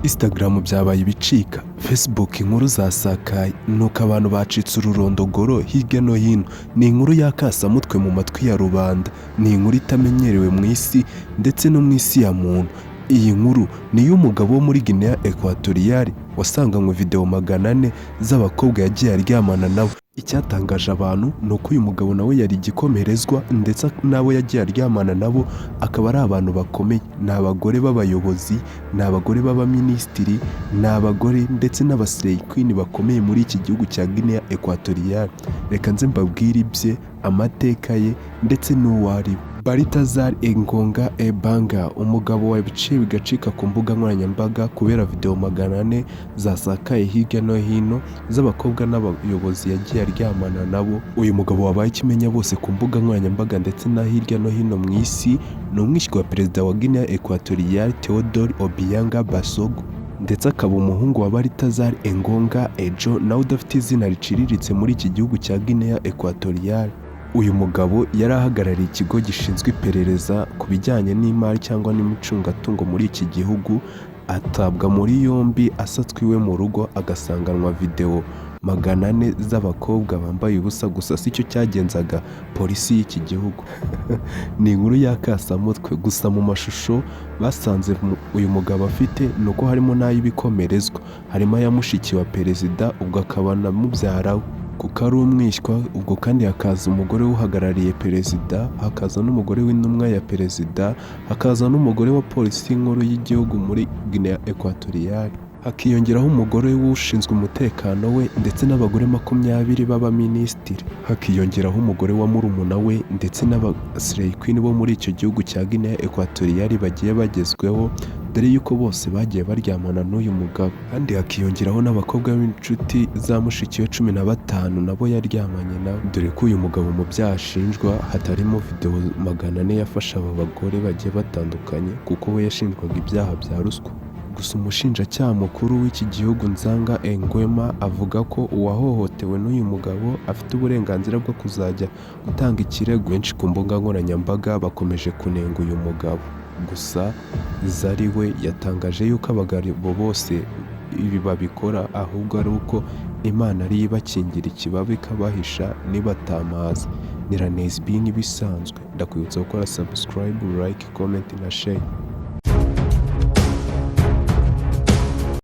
Instagram byabaye ibicika, Facebook inkuru zasakaye, nuko abantu bacitse ururondogoro hirya no hino. Ni inkuru y'akasamutwe mu matwi ya rubanda, ni inkuru itamenyerewe mu isi ndetse no mu isi ya muntu. Iyi nkuru ni iy'umugabo wo muri Guinea Equatorial wasanganywe video 400 z'abakobwa yagiye aryamana nabo. Icyatangaje abantu ni uko uyu mugabo nawe yari igikomerezwa, ndetse n'abo yagiye aryamana nabo akaba ari abantu bakomeye. Ni abagore b'abayobozi, ni abagore b'abaminisitiri, ni abagore ndetse n'aba slay queen bakomeye muri iki gihugu cya Guinea Equatorial. Reka nze mbabwire ibye, amateka ye ndetse n'uwo ari we. Baltazar Engonga Ebanga, umugabo wabiciye bigacika ku mbuga nkoranyambaga kubera video 400 zasakaye hirya no hino z'abakobwa n'abayobozi yagiye aryamana nabo. Uyu mugabo wabaye ikimenya bose ku mbuga nkoranyambaga ndetse na hirya no hino mu isi, ni umwishywa wa perezida wa Guinea Equatorial, Theodore Obiang Mbasogo, ndetse akaba umuhungu wa Baltazar Engonga Ejo, nawe udafite izina riciriritse muri iki gihugu cya Guinea Equatorial. Uyu mugabo yari ahagarariye ikigo gishinzwe iperereza ku bijyanye n'imari cyangwa n'imicungatungo muri iki gihugu, atabwa muri yombi asatswe iwe mu rugo, agasanganwa video 400 z'abakobwa bambaye ubusa. Gusa si cyo cyagenzaga polisi y'iki gihugu. Ni inkuru y'akasamutwe. Gusa mu mashusho basanze uyu mugabo afite ni uko harimo n'ay'ibikomerezwa, harimo aya mushiki wa perezida, ubwo akaba na mubyara we kuko ari umwishywa. Ubwo kandi hakaza umugore uhagarariye perezida, hakaza n'umugore w'intumwa ya perezida, hakaza n'umugore wa polisi nkuru y'igihugu muri Guinea Equatorial, hakiyongeraho umugore w'ushinzwe umutekano we, ndetse n'abagore 20 b'abaminisitiri, hakiyongeraho umugore wa murumuna we, ndetse n'aba slay queen bo muri icyo gihugu cya Guinea Equatorial bagiye bagezweho, dore yuko bose bagiye baryamana n'uyu mugabo. Kandi hakiyongeraho n'abakobwa b'inshuti za mushiki we 15 nabo yaryamanye nabo, dore ko uyu mugabo mu byaha ashinjwa hatarimo video 400 yafashe aba bagore bagiye batandukanye, kuko we yashinjwaga ibyaha bya ruswa. Gusa umushinjacyaha mukuru w'iki gihugu, Nzanga Engwema, avuga ko uwahohotewe n'uyu mugabo afite uburenganzira bwo kuzajya gutanga ikirego. Benshi ku mbuga nkoranyambaga bakomeje kunenga uyu mugabo. Gusa Zari we yatangaje yuko abagabo bose ibi babikora, ahubwo ari uko Imana ariyo ibakingira ikibaba ikabahisha nibatamaza. Ni Ranesbi nk'ibisanzwe, ndakwibutsa gukora subscribe, like, comment na share.